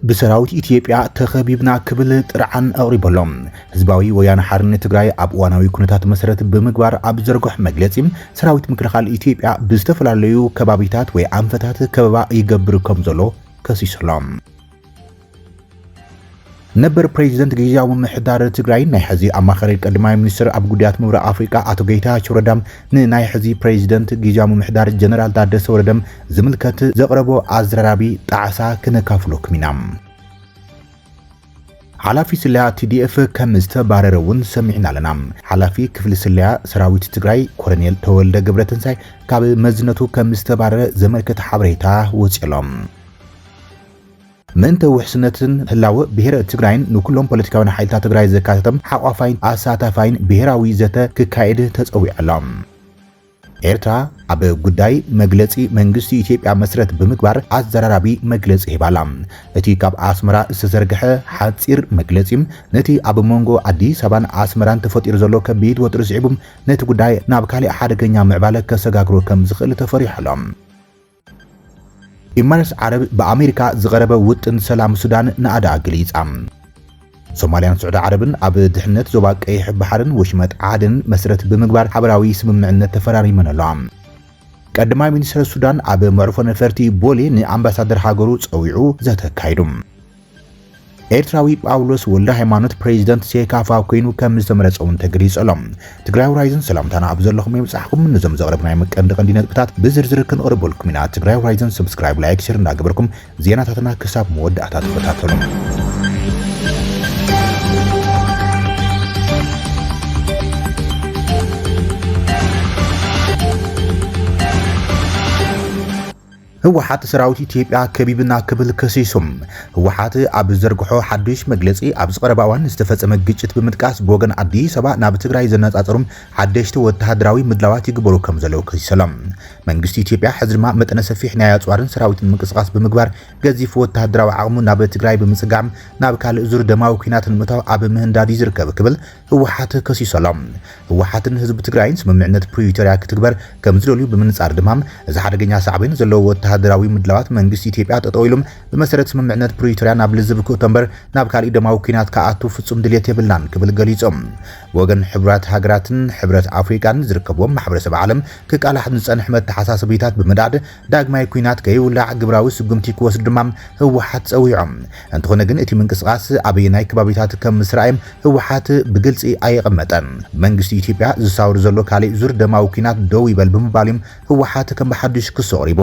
ብሰራዊት ኢትዮጵያ ተኸቢብና ክብል ጥርዓን ኣቕሪቡ ኣሎ። ህዝባዊ ወያነ ሓርነት ትግራይ ኣብ እዋናዊ ኩነታት መሰረት ብምግባር ኣብ ዘርግሖ መግለጺ፣ ሰራዊት ምክልኻል ኢትዮጵያ ብዝተፈላለዩ ከባቢታት ወይ ኣንፈታት ከበባ ይገብር ከም ዘሎ ከሲሱ ኣሎ። ነበር ፕሬዚደንት ግዝያዊ ምምሕዳር ትግራይ ናይ ሕዚ ኣማኻሪ ቀዳማይ ሚኒስትር ኣብ ጉዳያት ምብራቕ ኣፍሪቃ ኣቶ ጌታቸው ረዳ ንናይ ሕዚ ፕሬዚደንት ግዝያዊ ምምሕዳር ጀነራል ታደሰ ወረደ ዝምልከት ዘቕረቦ ኣዘራራቢ ጣዕሳ ክነካፍለኩም ኢና። ሓላፊ ስለያ ቲ ዲ ኤፍ ከም ዝተባረረ እውን ሰሚዕና ኣለና። ሓላፊ ክፍሊ ስለያ ሰራዊት ትግራይ ኮሎኔል ተወልደ ገብረትንሳይ ካብ መዝነቱ ከም ዝተባረረ ዘመልክት ሓበሬታ ወፂኡ ኣሎ። ምእንተ ውሕስነትን ህላወ ብሄረ ትግራይን ንኩሎም ፖለቲካውያን ሓይልታት ትግራይ ዘካተተ ሓቋፋይን ኣሳታፋይን ብሄራዊ ዘተ ክካየድ ተጸዊዑ ኣሎ። ኤርትራ ኣብ ጉዳይ መግለጺ መንግስቲ ኢትዮጵያ መስረት ብምግባር ኣዘራራቢ መግለጺ ሂባላ። እቲ ካብ ኣስመራ ዝተዘርግሐ ሓጺር መግለጺ ነቲ ኣብ መንጎ ኣዲስ ኣበባን ኣስመራን ተፈጢሩ ዘሎ ከቢድ ወጥሪ ስዒቡ ነቲ ጉዳይ ናብ ካልእ ሓደገኛ ምዕባለ ከሰጋግሮ ከም ዝኽእል ተፈሪሑ ኣሎ። ኢማራት ዓረብ ብኣሜሪካ ዝቐረበ ውጥን ሰላም ሱዳን ናእዳ ገሊጻ። ሶማልያን ስዑዲ ዓረብን ኣብ ድሕነት ዞባ ቀይሕ ባሕርን ወሽመጥ ዓደንን መስረት ብምግባር ሓበራዊ ስምምዕነት ተፈራሪመን ኣለዋ። ቀዳማይ ሚኒስትር ሱዳን ኣብ መዕርፎ ነፈርቲ ቦሌ ንኣምባሳደር ሃገሩ ጸዊዑ ዘተ ኣካይዱ። ኤርትራዊ ጳውሎስ ወልደ ሃይማኖት ፕሬዚደንት ሴካፋ ኮይኑ ከም ዝተመረጸ እውን ተገሊጹ ኣሎ። ትግራይ ሆራይዘን ሰላምታና ኣብ ዘለኹም የብጻሕኩም። ነዞም ዘቕረብናዮም ቀንዲ ቀንዲ ነጥብታት ብዝርዝር ክንቕርበልኩም ኢና። ትግራይ ሆራይዘን ሰብስክራይብ፣ ላይክ፣ ሸር እንዳገበርኩም ዜናታትና ክሳብ መወዳእታ ተኸታተሉ። ህወሓት ሰራዊት ኢትዮጵያ ከቢብና ክብል ከሲሱ። ህወሓት ኣብ ዘርግሖ ሓዱሽ መግለጺ፣ ኣብዚ ቀረባ እዋን ዝተፈጸመ ግጭት ብምጥቃስ፣ ብወገን ኣዲስ ኣበባ ናብ ትግራይ ዘነጻጸሩ ሓደሽቲ ወተሃደራዊ ምድላዋት ይግበሩ ከም ዘለዉ ከሲሱ ኣሎ። መንግስቲ ኢትዮጵያ ሕዚ ድማ መጠነ ሰፊሕ ናይ ኣጽዋርን ሰራዊትን ምንቅስቓስ ብምግባር፣ ገዚፍ ወተሃደራዊ ዓቕሙ ናብ ትግራይ ብምጽጋም፣ ናብ ካልእ ዙር ደማዊ ኲናት ንምእታው ኣብ ምህንዳድ እዩ ዝርከብ ክብል ህወሓት ከሲሱ ኣሎ። ህወሓትን ህዝቢ ትግራይን ስምምዕነት ፕሪቶርያ ክትግበር ከም ዝደልዩ ብምንጻር ድማ፣ እዚ ሓደገኛ ሳዕቤን ዘለዎ ወተሃደራዊ ምድላዋት መንግስቲ ኢትዮጵያ ጠጠው ኢሉ፣ ብመሰረት ስምምዕነት ፕሪቶርያ ናብ ልዝብ ክእቶ እምበር ናብ ካሊእ ደማዊ ኲናት ክኣቱ ፍጹም ድልየት የብልናን ክብል ገሊጹ። ብወገን ሕቡራት ሃገራትን ሕብረት ኣፍሪቃን ዝርከብዎም ማሕበረሰብ ዓለም ክቃላሕ ዝጸንሕ መተሓሳሰቢታት ብምንዳድ፣ ዳግማይ ኲናት ከይውላዕ ግብራዊ ስጉምቲ ክወስዱ ድማ ህወሓት ጸዊዖም። እንተኾነ ግን እቲ ምንቅስቓስ ኣበየናይ ከባቢታት ከም ዝረኣየ ህወሓት ብግልጺ ኣየቐመጠን። መንግስቲ ኢትዮጵያ ዝሳወር ዘሎ ካሊእ ዙር ደማዊ ኲናት ደው ይበል ብምባል እዩ ህወሓት ከም ብሓዱሽ ክሱ ኣቕሪቡ።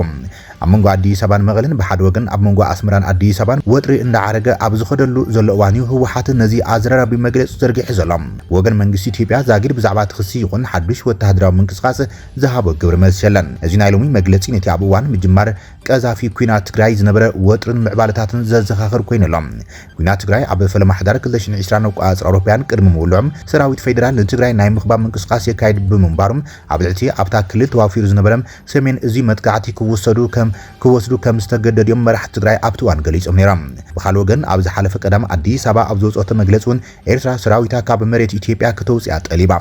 ኣብ መንጎ ኣዲስ ኣበባን መቐለን ብሓደ ወገን፣ ኣብ መንጎ ኣስመራን ኣዲስ ኣበባን ወጥሪ እንዳዓረገ ኣብ ዝኸደሉ ዘሎ እዋን እዩ ህወሓት ነዚ ኣዘራራቢ መግለጺ ዘርጊሑ ዘሎ። ብወገን መንግስቲ ኢትዮጵያ ዛጊድ ብዛዕባ እቲ ክሲ ይኹን ሓዱሽ ወተሃደራዊ ምንቅስቓስ ዝሃቦ ግብረ መልሲ የለን። እዚ ናይ ሎሚ መግለጺ ነቲ ኣብ እዋን ምጅማር ቀዛፊ ኲናት ትግራይ ዝነበረ ወጥርን ምዕባለታትን ዘዘኻኽር ኮይኑ ኣሎ። ኲናት ትግራይ ኣብ ፈለማ ሕዳር ክልተ ሽሕን ዕስራን ኣቆጻጽራ ኣውሮፓውያን ቅድሚ ምውልዑ፣ ሰራዊት ፌዴራል ንትግራይ ናይ ምኽባብ ምንቅስቓስ የካይድ ብምንባሩ፣ ኣብ ልዕሊ ኣብታ ክልል ተዋፊሩ ዝነበረ ሰሜን እዚ መጥቃዕቲ ክወሰዱ ከም፣ ክወስዱ ከም ዝተገደዱ እዮም መራሕቲ ትግራይ ኣብቲ እዋን ገሊጾም ነይሮም። ብኻልእ ወገን፣ ኣብ ዝሓለፈ ቀዳም ኣዲስ ኣበባ ኣብ ዘውጽኦቶ መግለጺ እውን፣ ኤርትራ ሰራዊታ ካብ መሬት ኢትዮጵያ ክተውጽኣ ጠሊባ።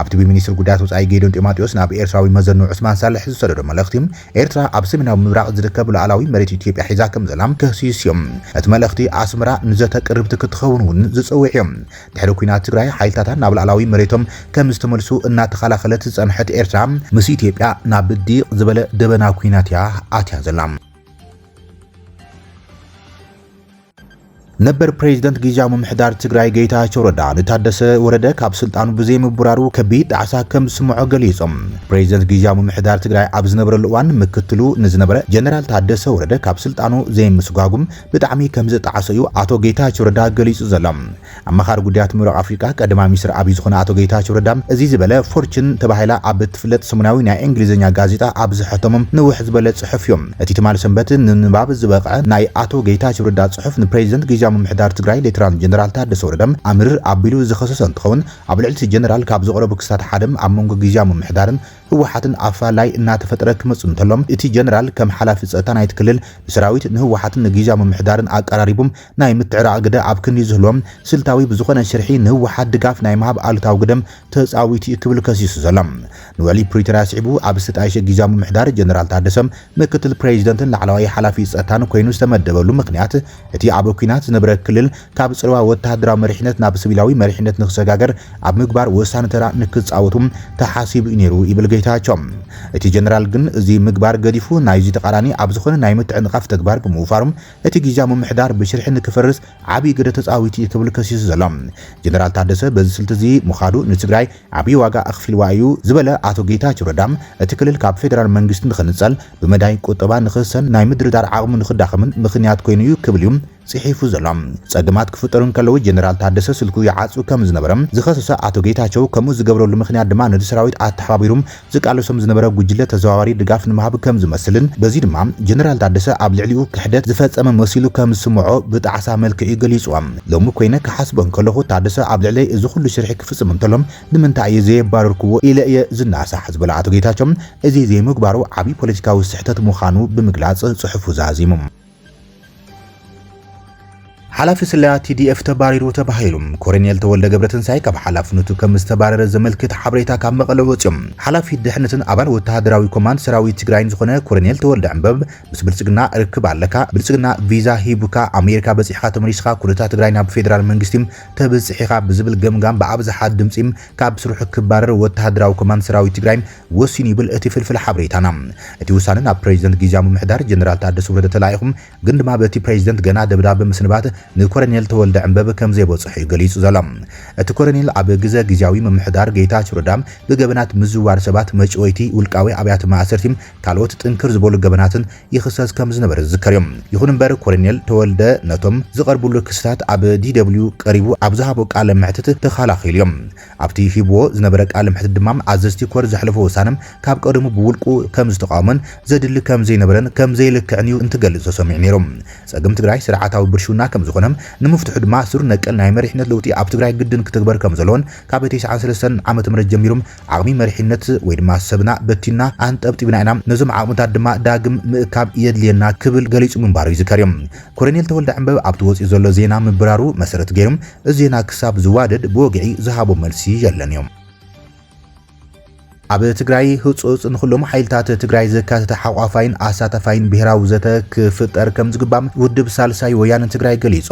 ኣብቲ ብሚኒስትር ጉዳያት ወጻኢ ጌዲዮን ጢሞቴዎስ ናብ ኤርትራዊ መዘኑ ዑስማን ሳልሕ ዝሰደዶ መልእኽቲ፣ ኤርትራ ኣብ ሰሜናዊ ምብራቕ ዝርከብ ሉዓላዊ መሬት ኢትዮጵያ ሒዛ ከም ዘላ ከሲሱ እዩ። እቲ መልእኽቲ፣ ኣስመራ ንዘተ ቅርብቲ ክትኸውን እውን ዝጸውዕ እዩ። ድሕሪ ኲናት ትግራይ፣ ሓይልታታ ናብ ሉዓላዊ መሬቶም ከም ዝተመልሱ እናተኸላኸለት ዝጸንሐት ኤርትራ፣ ምስ ኢትዮጵያ ናብ ዲቕ ዝበለ ደበና ኲናት እያ ኣትያ ዘላ። ነበር ፕሬዚደንት ግዝያዊ ምምሕዳር ትግራይ ጌታቸው ረዳ ንታደሰ ወረደ ካብ ስልጣኑ ብዘይምቡራሩ ከቢድ ጣዕሳ ከም ዝስምዖ ገሊጾም። ፕሬዚደንት ግዝያዊ ምምሕዳር ትግራይ ኣብ ዝነበረሉ እዋን ምክትሉ ንዝነበረ ጀነራል ታደሰ ወረደ ካብ ስልጣኑ ዘይምስጓጉም ብጣዕሚ ከም ዝጣዕሶ እዩ ኣቶ ጌታቸው ረዳ ገሊጹ ዘሎ። ኣማኻሪ ጉዳያት ምብራቕ ኣፍሪቃ ቀዳማይ ሚኒስትር ኣብይ ዝኾነ ኣቶ ጌታቸው ረዳ እዚ ዝበለ ፎርችን ተባሂላ ኣብ እትፍለጥ ሰሙናዊ ናይ እንግሊዝኛ ጋዜጣ ኣብ ዝሐተሞም ንውሕ ዝበለ ጽሑፍ እዮም። እቲ ትማሊ ሰንበት ንንባብ ዝበቕዐ ናይ ኣቶ ጌታቸው ረዳ ጽሑፍ ንፕሬዚደንት ግዝያዊ ምምሕዳር ትግራይ ሌተናል ጀነራል ታደሰ ወረደ ኣምርር ኣቢሉ ዝኸሰሰ እንትኸውን፣ ኣብ ልዕሊ እቲ ጀነራል ካብ ዝቐረቡ ክስታት ሓደ ኣብ መንጎ ግዝያዊ ምምሕዳርን ህወሓትን ኣፋላይ እናተፈጠረ ክመፅእ እንተሎ፣ እቲ ጀነራል ከም ሓላፊ ፀጥታ ናይቲ ክልል ንሰራዊት፣ ንህወሓትን ንግዝያዊ ምምሕዳርን ኣቀራሪቡ ናይ ምትዕራቕ ግደ ኣብ ክንዲ ዝህልዎም፣ ስልታዊ ብዝኾነ ሽርሒ ንህወሓት ድጋፍ ናይ ምሃብ ኣሉታዊ ግደ ተፃዊቱ እዩ ክብል ከሲሱ ዘሎ። ንውዕሊ ፕሪቶርያ ስዒቡ ኣብ ዝተጣየሸ ግዝያዊ ምምሕዳር ጀነራል ታደሰ ምክትል ፕሬዚደንትን ላዕለዋይ ሓላፊ ፀጥታን ኮይኑ ዝተመደበሉ ምኽንያት፣ እቲ ኣብ ኲናት ዝነበረ ክልል ካብ ጽልዋ ወተሃደራዊ መሪሕነት ናብ ሲቪላዊ መሪሕነት ንክሰጋገር ኣብ ምግባር ወሳኒ ተራ ንክጻወቱ ተሓሲቡ እዩ ነይሩ ይብል ጌታቸው። እቲ ጀነራል ግን እዚ ምግባር ገዲፉ ናይዚ ተቃራኒ ኣብ ዝኾነ ናይ ምትዕንቓፍ ተግባር ብምውፋሩ እቲ ግዝያዊ ምምሕዳር ብሽርሒ ንክፈርስ ዓብዪ ግደ ተጻዊቱ እዩ ክብል ከሲሱ ዘሎ። ጀነራል ታደሰ በዚ ስልቲ እዚ ምኻዱ ንትግራይ ዓብዪ ዋጋ ኣኽፊልዋ እዩ ዝበለ ኣቶ ጌታቸው ረዳ፣ እቲ ክልል ካብ ፌደራል መንግስቲ ንክንጸል፣ ብመዳይ ቁጠባ ንክህሰን፣ ናይ ምድርዳር ዓቕሙ ንክዳኸምን ምኽንያት ኮይኑ እዩ ክብል እዩ ጽሒፉ ዘሎ። ጸገማት ክፍጠሩ እንከለዉ ጀነራል ታደሰ ስልኩ ይዓጹ ከም ዝነበረ ዝኸሰሰ ኣቶ ጌታቸው፣ ከምኡ ዝገብረሉ ምኽንያት ድማ ነቲ ሰራዊት ኣተሓባቢሩ ዝቃለሶም ዝነበረ ጉጅለ ተዘዋዋሪ ድጋፍ ንምሃብ ከም ዝመስልን፣ በዚ ድማ ጀነራል ታደሰ ኣብ ልዕሊኡ ክሕደት ዝፈጸመ መሲሉ ከም ዝስምዖ ብጣዕሳ መልክዕ እዩ ገሊጽዎ። ሎሚ ኮይነ ክሓስቦ እንከለኹ፣ ታደሰ ኣብ ልዕለይ እዚ ኩሉ ሽርሒ ክፍጽም እንተሎ ንምንታይ እየ ዘየባረርክዎ ኢለ እየ ዝናሳሕ ዝበለ ኣቶ ጌታቸው፣ እዚ ዘይምግባሩ ዓብዪ ፖለቲካዊ ስሕተት ምዃኑ ብምግላጽ ጽሑፉ ዛዚሙ። ሓላፊ ስለያ ቲ ዲ ኤፍ ተባሪሩ ተባሂሉ። ኮሎኔል ተወልደ ገብረትንሳኤ ካብ ሓላፍነቱ ከም ዝተባረረ ዘመልክት ሓበሬታ ካብ መቐለ ወፂኦም። ሓላፊ ድሕነትን ኣባል ወተሃደራዊ ኮማንድ ሰራዊት ትግራይን ዝኾነ ኮሎኔል ተወልደ ዕንበብ፣ ምስ ብልፅግና ርክብ ኣለካ፣ ብልፅግና ቪዛ ሂቡካ፣ ኣሜሪካ በፂሕካ ተመሊስካ፣ ኩነታት ትግራይ ናብ ፌደራል መንግስቲ ተብፅሕ ኢኻ ብዝብል ገምጋም ብኣብዝሓ ድምፂ ካብ ስርሑ ክባረር ወተሃደራዊ ኮማንድ ሰራዊት ትግራይ ወሲኑ ይብል እቲ ፍልፍል ሓበሬታና። እቲ ውሳነ ናብ ፕሬዚደንት ግዝያዊ ምምሕዳር ጀነራል ታደሰ ወረደ ተላኢኹም፣ ግን ድማ በቲ ፕሬዚደንት ገና ደብዳበ ምስንባት ንኮሎኔል ተወልደ ዕንበብ ከም ዘይበጽሖ እዩ ገሊጹ ዘሎ። እቲ ኮሎኔል ኣብ ግዘ ግዝያዊ ምምሕዳር ጌታቸው ረዳ ብገበናት ምዝዋር ሰባት፣ መጭወይቲ፣ ውልቃዊ ኣብያተ ማእሰርቲ፣ ካልኦት ጥንክር ዝበሉ ገበናትን ይኽሰስ ከም ዝነበረ ዝዝከር እዩ። ይኹን እምበር ኮሎኔል ተወልደ ነቶም ዝቐርብሉ ክስታት ኣብ ዲ ደብልዩ ቀሪቡ ኣብ ዝሃቦ ቃለ መሕትት ተኸላኺሉ እዩ። ኣብቲ ሂብዎ ዝነበረ ቃለ መሕትት ድማ ኣዘዝቲ ኮር ዘሕለፎ ውሳነ ካብ ቀደሙ ብውልቁ ከም ዝተቃወመን ዘድሊ ከም ዘይነበረን ከም ዘይልክዕን እዩ እንትገልጽ ተሰሚዑ ነይሩ። ጸገም ትግራይ ስርዓታዊ ብልሽውና ከም ዝኾነ ንምፍትሑ ድማ ስር ነቀል ናይ መሪሕነት ለውጢ ኣብ ትግራይ ግድን ክትግበር ከም ዘለዎን ካብ ተስዓን ሰለስተን ዓመተ ምህረት ጀሚሩ ዓቕሚ መሪሕነት ወይ ድማ ሰብና በቲና ኣንጠብጢብና ኢና፣ ነዞም ዓቕምታት ድማ ዳግም ምእካብ የድልየና ክብል ገሊጹ ምንባሩ ይዝከር እዩ። ኮሎኔል ተወልደ ዕንበብ ኣብቲ ወፂኡ ዘሎ ዜና ምብራሩ መሰረት ገይሩ፣ እዚ ዜና ክሳብ ዝዋደድ ብወግዒ ዝሃቦ መልሲ የለን እዩ። ኣብ ትግራይ ህጹጽ ንኹሎም ሓይልታት ትግራይ ዘካተተ ሓቋፋይን ኣሳታፋይን ብሄራዊ ዘተ ክፍጠር ከም ዝግባእ ውድብ ሳልሳይ ወያነ ትግራይ ገሊጹ።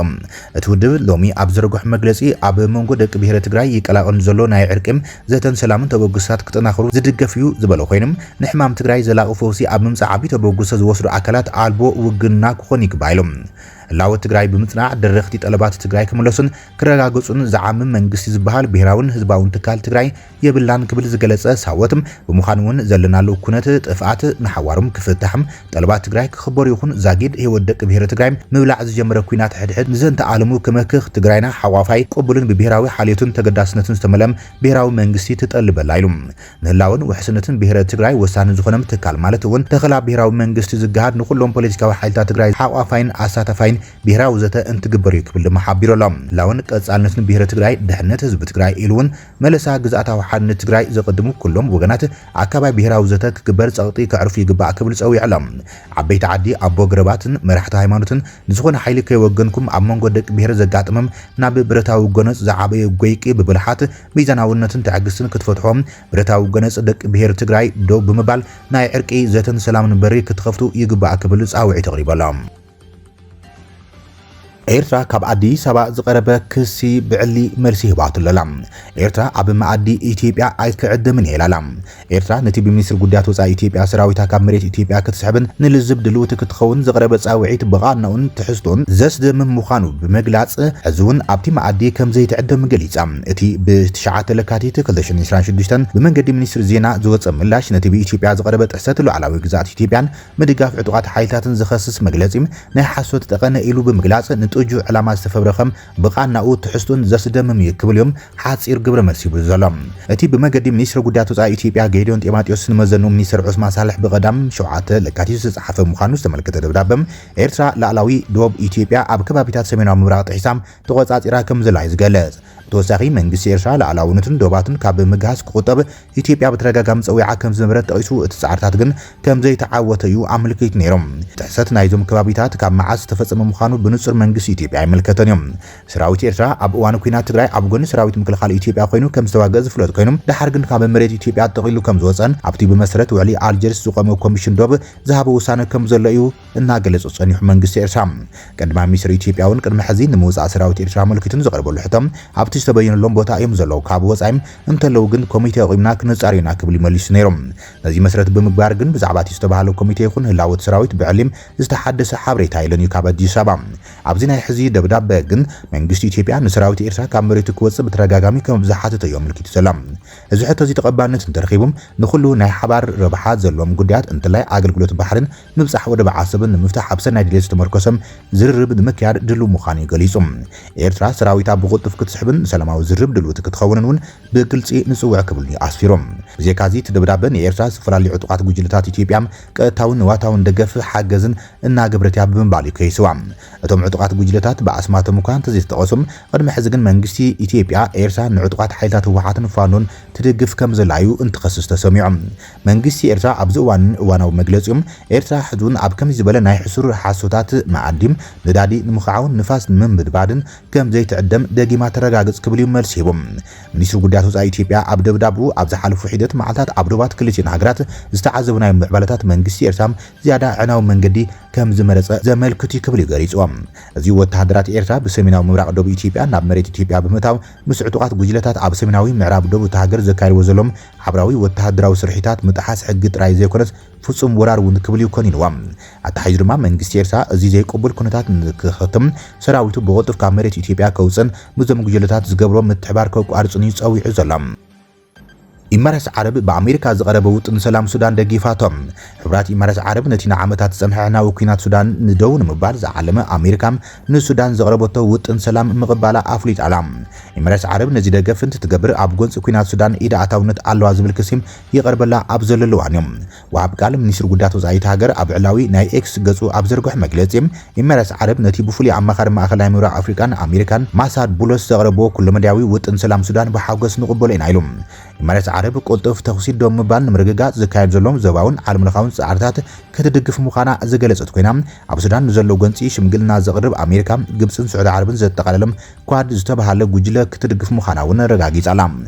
እቲ ውድብ ሎሚ ኣብ ዘርግሖ መግለጺ፣ ኣብ መንጎ ደቂ ብሄረ ትግራይ ይቀላቐል ዘሎ ናይ ዕርቂ ዘተን ሰላምን ተበግሶታት ክጠናኸሩ ዝድገፍ እዩ ዝበለ ኮይኑ፣ ንሕማም ትግራይ ዘላቒ ፈውሲ ኣብ ምምጻእ ዓቢ ተበግሶ ዝወስዱ ኣካላት ኣልቦ ውግንና ክኾኑ ይግባእ ኢሉ። ህላወ ትግራይ ብምጽናዕ፣ ደረኽቲ ጠለባት ትግራይ ክምለሱን ክረጋገጹን ዝዓምም መንግስቲ ዝበሃል ብሄራውን ህዝባውን ትካል ትግራይ የብላን ክብል ዝገለጸ ሳወት፣ ብምዃኑ እውን ዘለናሉ ኩነት ጥፍኣት ንሓዋሩም ክፍታሕም፣ ጠለባት ትግራይ ክኽበሩ ይኹን ዛጊድ ህይወት ደቂ ብሄረ ትግራይ ምብላዕ ዝጀመረ ኲናት ሕድሕድ ንዘንተ ኣለሙ ክመክኽ፣ ትግራይና ሓቋፋይ፣ ቅቡልን ብብሄራዊ ሓልዮትን ተገዳስነትን ዝተመልአ ብሄራዊ መንግስቲ ትጠልበላ ኢሉ። ንህላወን ውሕስነትን ብሄረ ትግራይ ወሳኒ ዝኾነ ትካል ማለት እውን ተኸላ ብሄራዊ መንግስቲ ዝገሃድ ንኩሎም ፖለቲካዊ ሓይልታት ትግራይ ሓቋፋይን ኣሳታፋይን ብሄራዊ ዘተ እንትግበር እዩ ክብል ድማ ሓቢሩ ኣሎ። ህላወን ቀጻልነትን ብሄረ ትግራይ፣ ድሕነት ህዝቢ ትግራይ ኢሉ እውን መለሳ ግዝኣታዊ ሓድነት ትግራይ ዘቐድሙ ኩሎም ወገናት ኣካባቢ ብሄራዊ ዘተ ክግበር ጸቕጢ ከዕርፉ ይግባእ ክብል ጸዊዑ ኣሎ። ዓበይቲ ዓዲ፣ ኣቦ ገረባትን መራሕቲ ሃይማኖትን ንዝኾነ ሓይሊ ከይወገንኩም ኣብ መንጎ ደቂ ብሄር ዘጋጥምም ናብ ብረታዊ ጎነጽ ዝዓበየ ጎይቂ ብብልሓት፣ ሚዛናውነትን ትዕግስትን ክትፈትሖ፣ ብረታዊ ጎነጽ ደቂ ብሄር ትግራይ ደው ብምባል ናይ ዕርቂ ዘተን ሰላምን በሪ ክትኸፍቱ ይግባእ ክብል ጻውዒት ኣቕሪቡ ኣሎ። ኤርትራ ካብ ኣዲስ ኣበባ ዝቐረበ ክሲ ብዕሊ መልሲ ሂባትሉ ኣላ። ኤርትራ ኣብ መኣዲ ኢትዮጵያ ኣይክዕደምን እየ ኢላ ኣላ። ኤርትራ ነቲ ብሚኒስትሪ ጉዳያት ወጻኢ ኢትዮጵያ ሰራዊታ ካብ መሬት ኢትዮጵያ ክትስሕብን ንልዝብ ድልውቲ ክትኸውን ዝቐረበ ጻውዒት ብቓንኡን ትሕዝቶን ዘስደምም ምዃኑ ብምግላጽ፣ ሕዚ እውን ኣብቲ መኣዲ ከም ዘይትዕደም ገሊጻ። እቲ ብትሽዓተ ለካቲት ክልተ ሽሕን ዕስራን ሽዱሽተን ብመንገዲ ሚኒስትሪ ዜና ዝወጸ ምላሽ ነቲ ብኢትዮጵያ ዝቐረበ ጥሕሰት ሉዓላዊ ግዝኣት ኢትዮጵያን ምድጋፍ ዕጡቓት ሓይልታትን ዝኸስስ መግለጺ ናይ ሓሶት ጠቐነ ኢሉ ብምግላጽ፣ ን-፣ ጥጁ ዕላማ ዝተፈብረኸም ብቓናኡ ትሕዝቱን ዘስደምም እዩ ክብል እዮም ሓጺር ግብረ መልሲ ይብሉ ዘሎ። እቲ ብመገዲ ሚኒስትሪ ጉዳያት ወጻኢ ኢትዮጵያ ጌዲዮን ጢሞቴዎስ ንመዘኑ ሚኒስትር ዑስማን ሳልሕ ብቐዳም ሸውዓተ ለካቲት ዝተጻሓፈ ምዃኑ ዝተመልከተ ደብዳበ፣ ኤርትራ ላዕላዊ ዶብ ኢትዮጵያ ኣብ ከባቢታት ሰሜናዊ ምብራቕ ጥሒሳ ተቖጻጺራ ከም ዘላ እዩ ዝገልጽ። ብተወሳኺ መንግስቲ ኤርትራ ላዕላውነትን ዶባትን ካብ ምግሃስ ክቑጠብ ኢትዮጵያ ብተደጋጋሚ ጸዊዓ ከም ዝነበረት ጠቒሱ፣ እቲ ጻዕርታት ግን ከም ዘይተዓወተ እዩ ኣመልኪቱ ነይሩ። ጥሕሰት ናይዞም ከባቢታት ካብ መዓስ ዝተፈጸመ ምዃኑ ብንጹር መንግስቲ ኢትዮጵያ ኣይምልከቶን እዩ። ሰራዊት ኤርትራ ኣብ እዋን ኲናት ትግራይ ኣብ ጎኒ ሰራዊት ምክልኻል ኢትዮጵያ ኮይኑ ከም ዝተዋግአ ዝፍለጥ ኮይኑ፣ ደሓር ግን ካብ መሬት ኢትዮጵያ ጠቕሊሉ ከም ዝወጸን ኣብቲ ብመሰረት ውዕሊ ኣልጀርስ ዝቖመ ኮሚሽን ዶብ ዝሃቦ ውሳነ ከም ዘሎ እዩ እናገለጸ ጸኒሑ መንግስቲ ኤርትራ። ቀዳማይ ሚኒስትር ኢትዮጵያ እውን ቅድሚ ሕዚ ንምውጻእ ሰራዊት ኤርትራ ኣመልኪቱ ንዘቕረበሉ ሕቶ፣ ኣብቲ ዝተበየነሎም ቦታ እዮም ዘለዉ፣ ካብ ወጻኢም እንተለዉ ግን ኮሚቴ ኣቑምና ክንጻረዩ ኢና ክብል መሊሱ ነይሩ። ነዚ መሰረት ብምግባር ግን ብዛዕባ እቲ ዝተባህለ ኮሚቴ ይኹን ህላወ እቲ ሰራዊት ብዕሊም ዝተሓደሰ ሓበሬታ የለን እዩ ካብ ኣዲስ ኣበባ። ኣብዚ ናይ ሕዚ ደብዳበ ግን መንግስቲ ኢትዮጵያ ንሰራዊት ኤርትራ ካብ መሬቱ ክወጽእ ብተደጋጋሚ ከም ዝሓተተ እዩ ኣመልኪቱ ዘሎ። እዚ ሕቶ እዚ ተቐባልነት እንተረኺቡ፣ ንኹሉ ናይ ሓባር ረብሓ ዘለዎም ጉዳያት እንተላይ ኣገልግሎት ባሕርን ምብጻሕ ወደብ ዓሰብን ንምፍታሕ ኣብ ሰናይ ድሌት ዝተመርኮሰ ዝርርብ ንምክያድ ድሉው ምዃኑ እዩ ገሊጹ። ኤርትራ ሰራዊታ ብቕልጡፍ ክትስሕብን ሰላማዊ ዝርርብ ድልውቲ ክትኸውንን እውን ብግልጺ ንጽውዕ ክብል እዩ ኣስፊሩ። ብዘይካዚ እቲ ደብዳበ ንኤርትራ ዝተፈላለዩ ዕጡቓት ጉጅለታት ኢትዮጵያ ቀጥታውን ንዋታውን ደገፍ ሓገዝን እናገበረት እያ ብምባል እዩ ከይስዋ። እቶም ዕጡቓት ጉጅለታት ብኣስማቶም እኳ እንተዘይተጠቐሱም፣ ቅድሚ ሕዚ ግን መንግስቲ ኢትዮጵያ ኤርትራ ንዕጡቓት ሓይልታት ህወሓትን ፋኖን ትድግፍ ከም ዘላ እዩ እንትኸስስ ተሰሚዑ። መንግስቲ ኤርትራ ኣብዚ እዋን እዋናዊ መግለጺኦም፣ ኤርትራ ሕዚ እውን ኣብ ከምዚ ዝበለ ናይ ሕሱር ሓሶታት መኣዲ ነዳዲ ንምኽዓውን ንፋስ ንምምድባድን ከም ዘይትዕደም ደጊማ ተረጋግጽ ክብል እዩ መልሲ ሂቡ። ሚኒስትሪ ጉዳያት ወጻኢ ኢትዮጵያ ኣብ ደብዳብኡ፣ ኣብ ዝሓለፉ ሒደት መዓልታት ኣብ ዶባት ክልቲኤን ሃገራት ዝተዓዘብናዮ ምዕባለታት መንግስቲ ኤርትራ ዝያዳ ዕናዊ መንገዲ ከም ዝመረጸ ዘመልክት እዩ ክብል እዩ ገሊጹ። እዚ ወተሃደራት ኤርትራ ብሰሜናዊ ምብራቕ ዶብ ኢትዮጵያ ናብ መሬት ኢትዮጵያ ብምእታው ምስ ዕጡቓት ጉጅለታት ኣብ ሰሜናዊ ምዕራብ ዶብ እታ ሃገር ዘካይድዎ ዘለዎም ሓብራዊ ወተሃደራዊ ስርሒታት ምጥሓስ ሕጊ ጥራይ ዘይኮነስ ፍጹም ወራር እውን ክብል እዩ ኮኒንዎ። ኣተሓሒዙ ድማ መንግስቲ ኤርትራ እዚ ዘይቅቡል ኩነታት ንክኸትም ሰራዊቱ ብቕልጡፍ ካብ መሬት ኢትዮጵያ ከውፅን ምስዞም ጉጅለታት ዝገብሮ ምትሕባር ከቋርፅን እዩ ጸዊዑ ዘሎ። ኢማራት ዓረብ ብኣሜሪካ ዝቐረበ ውጥን ሰላም ሱዳን ደጊፋቶ። ሕቡራት ኢማራት ዓረብ ነቲ ንዓመታት ዝጸንሐ ዕናዊ ኲናት ሱዳን ንደው ንምባል ዝዓለመ ኣሜሪካ ንሱዳን ዘቕረበቶ ውጥን ሰላም ምቕባላ ኣፍሊጣ ኣላ። ኢማራት ዓረብ ነዚ ደገፍ እንትትገብር ኣብ ጎንፂ ኲናት ሱዳን ኢድ ኣእታውነት ኣለዋ ዝብል ክሲ ይቐርበላ ኣብ ዘለሉ እዋን እዩ። ወሃብ ቃል ሚኒስትሪ ጉዳያት ወጻኢት ሃገር ኣብ ዕላዊ ናይ ኤክስ ገጹ ኣብ ዘርግሖ መግለጺ፣ ኢማራት ዓረብ ነቲ ብፍሉይ ኣማኻሪ ማእኸላይ ምብራቕ ኣፍሪቃን ኣሜሪካን ማሳድ ቡሎስ ዘቕረብዎ ኩለመዳያዊ ውጥን ሰላም ሱዳን ብሓጎስ ንቕበሎ ኢና ኢሉ። ኢማራት ዓረብ ቅልጡፍ ተኹሲ ደው ምባል ንምርግጋጽ ዝካየድ ዘሎ ዞባውን ዓለምለኻውን ጻዕርታት ክትድግፍ ምዃና ዝገለጸት ኮይና፣ ኣብ ሱዳን ንዘሎ ጎንጺ ሽምግልና ዘቕርብ ኣሜሪካ፣ ግብጽን ስዑዲ ዓረብን ዘጠቓለለ ኳድ ዝተባሃለ ጉጅለ ክትድግፍ ምዃና እውን ኣረጋጊጻ ኣላ።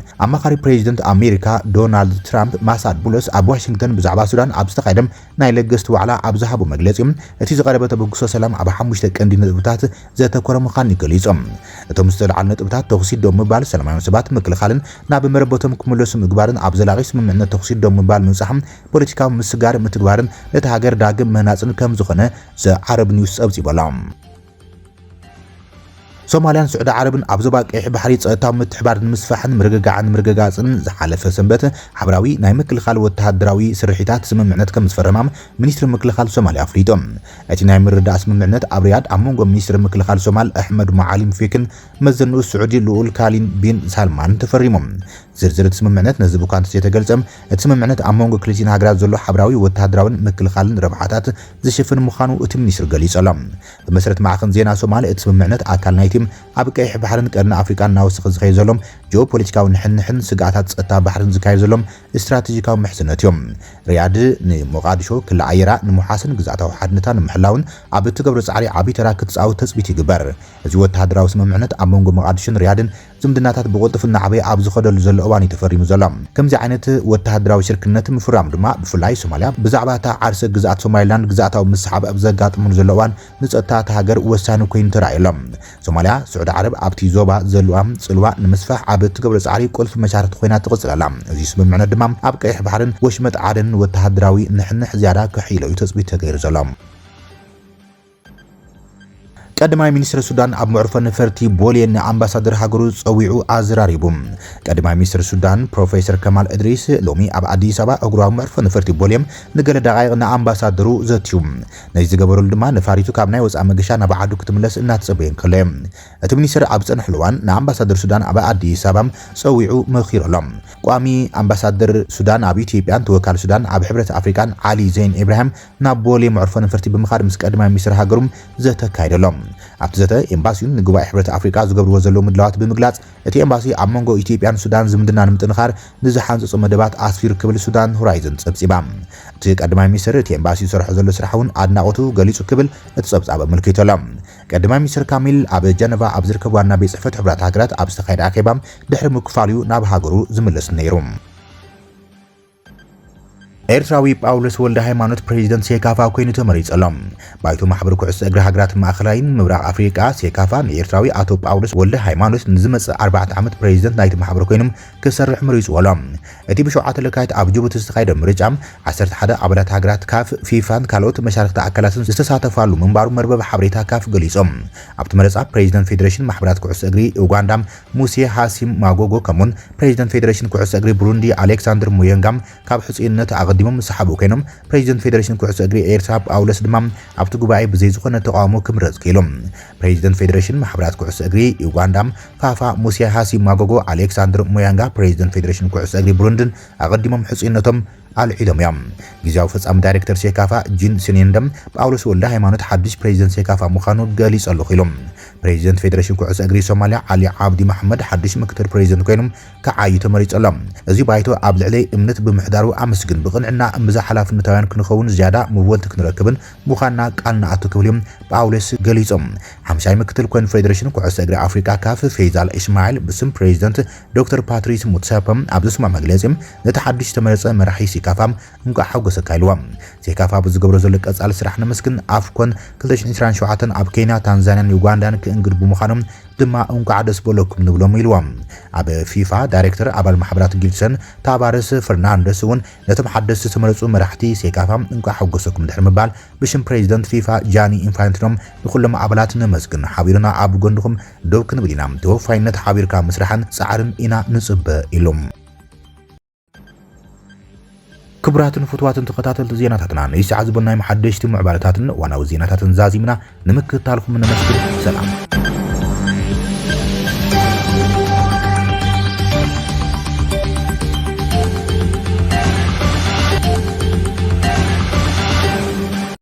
ኣማኻሪ ፕሬዚደንት ኣሜሪካ ዶናልድ ትራምፕ ማሳድ ቡሎስ ኣብ ዋሽንግተን ብዛዕባ ሱዳን ኣብ ዝተኻየደ ናይ ለገስቲ ዋዕላ ኣብ ዝሃቦ መግለጺ፣ እቲ ዝቐረበ ተበግሶ ሰላም ኣብ ሓሙሽተ ቀንዲ ነጥብታት ዘተኮረ ምዃኑ ገሊጹ። እቶም ዝተልዓሉ ነጥብታት ተኹሲ ደው ምባል፣ ሰላማውያን ሰባት ምክልኻልን ናብ መረበቶም ክምለሱ ምግባርን ኣብ ዘላቒ ስምምዕነት ተኹሲ ደው ምባል ምብጻሕ ፖለቲካዊ ምስግጋር ምትግባርን ነቲ ሃገር ዳግም ምህናጽን ከም ዝኾነ ዘ ዓረብ ኒውስ ጸብጺቡ ኣሎ። ሶማልያን ስዑዲ ዓረብን ኣብ ዞባ ቀይሕ ባሕሪ ጸጥታዊ ምትሕባር ንምስፋሕን ምርግጋዕን ምርግጋጽን ዝሓለፈ ሰንበት ሓበራዊ ናይ ምክልኻል ወተሃደራዊ ስርሒታት ስምምዕነት ከም ዝፈረማ ሚኒስትሪ ምክልኻል ሶማልያ ኣፍሊጡ። እቲ ናይ ምርድዳእ ስምምዕነት ኣብ ሪያድ ኣብ መንጎ ሚኒስትሪ ምክልኻል ሶማል ኣሕመድ ሙዓሊም ፊክን መዘንኡ ስዑዲ ልኡል ካሊን ቢን ሳልማን ተፈሪሙ። ዝርዝር እቲ ስምምዕነት ነዚ እኳ እንተዘይተገልጸ፣ እቲ ስምምዕነት ኣብ መንጎ ክልቲኤን ሃገራት ዘሎ ሓበራዊ ወተሃደራውን ምክልኻልን ረብሓታት ዝሽፍን ምዃኑ እቲ ሚኒስትሪ ገሊጹ ኣሎ። ብመሰረት ማዕኸን ዜና ሶማል፣ እቲ ስምምዕነት ኣካል ናይቲ ኣብ ቀይሕ ባሕርን ቀርኒ ኣፍሪቃን እናወሰኸ ዝኸይድ ዘሎ ጂኦፖለቲካዊ ንሕንሕን ስግኣታት ጸጥታ ባሕርን ዝካየድ ዘሎ ስትራቴጂካዊ ምሕዝነት እዩ። ሪያድ ንሞቃዲሾ ክሊ ኣየራ ንምውሓስን ግዝኣታዊ ሓድነታ ንምሕላውን ኣብ እትገብሮ ጻዕሪ ዓቢ ተራ ክትጻወት ትጽቢት ይግበር። እዚ ወተሃደራዊ ስምምዕነት ኣብ መንጎ ሞቃዲሾን ሪያድን ዝምድናታት ብቕልጡፍ እናዓበየ ኣብ ዝኸደሉ ዘሎ እዋን እዩ ተፈሪሙ ዘሎ። ከምዚ ዓይነት ወተሃደራዊ ሽርክነት ምፍራም ድማ ብፍላይ ሶማልያ ብዛዕባ እታ ዓርሰ ግዝኣት ሶማሊላንድ ግዝኣታዊ ምስሓብ ኣብ ዘጋጥመሉ ዘሎ እዋን ንጸጥታ እታ ሃገር ወሳኒ ኮይኑ ተራእዩ ኣሎ። ሶማልያ፣ ስዑዲ ዓረብ ኣብቲ ዞባ ዘለዋ ጽልዋ ንምስፋሕ ኣብ እትገብሮ ጻዕሪ ቁልፊ መሻርክቲ ኮይና ትቕጽል ኣላ። እዚ ስምምዕነት ድማ ኣብ ቀይሕ ባሕርን ወሽመጥ ዓደንን ወተሃደራዊ ንሕንሕ ዝያዳ ክሕይሎ እዩ ትጽቢት ተገይሩ ዘሎ። ቀዳማይ ሚኒስትር ሱዳን ኣብ መዕርፎ ነፈርቲ ቦሌ ንኣምባሳደር ሃገሩ ጸዊዑ ኣዘራሪቡ። ቀዳማይ ሚኒስትር ሱዳን ፕሮፌሰር ከማል እድሪስ ሎሚ ኣብ ኣዲስ ኣበባ እግሩ ኣብ መዕርፎ ነፈርቲ ቦሌ ንገለ ደቓይቕ ንኣምባሳደሩ ዘትዩ። ነዚ ዝገበረሉ ድማ ነፋሪቱ ካብ ናይ ወጻኢ መገሻ ናብ ዓዱ ክትምለስ እናተጸበየ እንከሎ እዩ። እቲ ሚኒስትር ኣብ ዝጸንሐሉ እዋን ንኣምባሳደር ሱዳን ኣብ ኣዲስ ኣበባ ጸዊዑ መኺሩ ኣሎ። ቋሚ ኣምባሳደር ሱዳን ኣብ ኢትዮጵያን ተወካሊ ሱዳን ኣብ ሕብረት ኣፍሪቃን ዓሊ ዘይን ኢብራሂም ናብ ቦሌ መዕርፎ ነፈርቲ ብምኻድ ምስ ቀዳማይ ሚኒስትር ሃገሩ ዘተ ኣካይዱ ኣሎ። ኣብቲ ዘተ ኤምባሲኡን ንጉባኤ ሕብረት ኣፍሪቃ ዝገብርዎ ዘለዉ ምድላዋት ብምግላጽ፣ እቲ ኤምባሲ ኣብ መንጎ ኢትዮጵያን ሱዳን ዝምድና ንምጥንኻር ንዝሓንጸጾ መደባት ኣስፊሩ ክብል ሱዳን ሆራይዘን ጸብጺባ። እቲ ቀዳማይ ሚኒስትር እቲ ኤምባሲ ዝሰርሖ ዘሎ ስራሕ እውን ኣድናቖቱ ገሊጹ ክብል እቲ ጸብጻብ ኣመልኪቱ ኣሎ። ቀዳማይ ሚኒስትር ካሚል ኣብ ጀነቫ ኣብ ዝርከብ ዋና ቤት ጽሕፈት ሕቡራት ሃገራት ኣብ ዝተኻየደ ኣኼባ ድሕሪ ምክፋሉ እዩ ናብ ሃገሩ ዝምለስ ነይሩ። ኤርትራዊ ጳውሎስ ወልደ ሃይማኖት ፕሬዚደንት ሴካፋ ኮይኑ ተመሪጹ ኣሎ። ባይቶ ማሕበር ኩዕሶ እግሪ ሃገራት ማእኸላይን ምብራቕ ኣፍሪቃ ሴካፋ ንኤርትራዊ ኣቶ ጳውሎስ ወልደ ሃይማኖት ንዝመጽእ ኣርባዕተ ዓመት ፕሬዚደንት ናይቲ ማሕበር ኮይኖም ክሰርሕ መሪጽዎ ኣሎ። እቲ ብሸውዓተ ለካቲት ኣብ ጅቡቲ ዝተኻየደ ምርጫ ዓሰርተ ሓደ ኣባላት ሃገራት ካፍ፣ ፊፋን ካልኦት መሻርክቲ ኣካላትን ዝተሳተፋሉ ምንባሩ መርበብ ሓበሬታ ካፍ ገሊጾም። ኣብቲ መረጻ ፕሬዚደንት ፌዴሬሽን ማሕበራት ኩዕሶ እግሪ ኡጋንዳ ሙሴ ሃሲም ማጎጎ ከምኡውን ፕሬዚደንት ፌዴሬሽን ኩዕሶ እግሪ ብሩንዲ ኣሌክሳንደር ሙየንጋ ካብ ሕጹይነት ኣቐዲሞም ዝሰሓቡ ኮይኖም፣ ፕሬዚደንት ፌዴሬሽን ኩዕሶ እግሪ ኤርትራ ጳውሎስ ድማ ኣብቲ ጉባኤ ብዘይ ዝኾነ ተቃውሞ ክምረጽ ክኢሉ። ፕሬዚደንት ፌዴሬሽን ማሕበራት ኩዕሶ እግሪ ዩጋንዳ ፋፋ ሙሴ ሃሲ ማጎጎ ኣሌክሳንደር ሙያንጋ ፕሬዚደንት ፌዴሬሽን ኩዕሶ እግሪ ብሩንድን ኣቐዲሞም ሕጹይነቶም ኣልዒሎም እዮም። ግዜያዊ ፈጻሚ ዳይሬክተር ሴካፋ ጂን ሲኔንደም ጳውሎስ ወልደ ሃይማኖት ሓድሽ ፕሬዚደንት ሴካፋ ምዃኑ ገሊጹ ኣለኹ ኢሉ። ፕሬዚደንት ፌዴሬሽን ኩዕሶ እግሪ ሶማልያ ዓሊ ዓብዲ መሓመድ ሓድሽ ምክትል ፕሬዚደንት ኮይኖም ክዓዩ ተመሪጹ ኣሎ። እዚ ባይቶ ኣብ ልዕለይ እምነት ብምሕዳሩ ኣመስግን፣ ብቕንዕና እምብዛ ሓላፍነታውያን ክንኸውን ዝያዳ መወልቲ ክንረክብን ምዃንና ቃል ንኣቱ ክብል እዮም ጳውሎስ ገሊጾም። ሓምሻይ ምክትል ኮንፌዴሬሽን ኩዕሶ እግሪ ኣፍሪቃ ካፍ ፌዛል እስማኤል ብስም ፕሬዚደንት ዶክተር ፓትሪስ ሙትሰፐ ኣብ ዘስምዖ መግለጺ፣ ነቲ ሓድሽ ዝተመረጸ መራሒ ሲካፋ እንኳዕ ሓጎሰካ ኢልዎ። ሴካፋ ብዝገብሮ ዘሎ ቀጻሊ ስራሕ ነመስግን። ኣፍኮን ክልተ ሽሕን ዕስራን ሸውዓተን ኣብ ኬንያ፣ ታንዛንያን ዩጋንዳን ክእንግድ ብምዃኖም ድማ እንኳዕ ደስ በለኩም ንብሎም ኢልዎም። ኣብ ፊፋ ዳይሬክተር ኣባል ማሕበራት ጊልሰን ታባረስ ፈርናንደስ እውን ነቶም ሓደስቲ ዝተመረጹ መራሕቲ ሴካፋ እንኳዕ ሓጎሰኩም ድሕሪ ምባል ብሽም ፕሬዚደንት ፊፋ ጃኒ ኢንፋንቲኖ ንኩሎም ኣባላት ነመስግን። ሓቢርና ኣብ ጎንኹም ደው ክንብል ኢና። ተወፋይነት ሓቢርካ ምስራሕን ጻዕርን ኢና ንጽበ ኢሉ። ክቡራትን ፍቱዋትን ተኸታተልቲ ዜናታትና፣ ንሰዓት ዝበልናዮም ሓደሽቲ ምዕባለታትን እዋናዊ ዜናታትን ዛዚምና ንምክትታልኩም ነመስግን። ሰላም።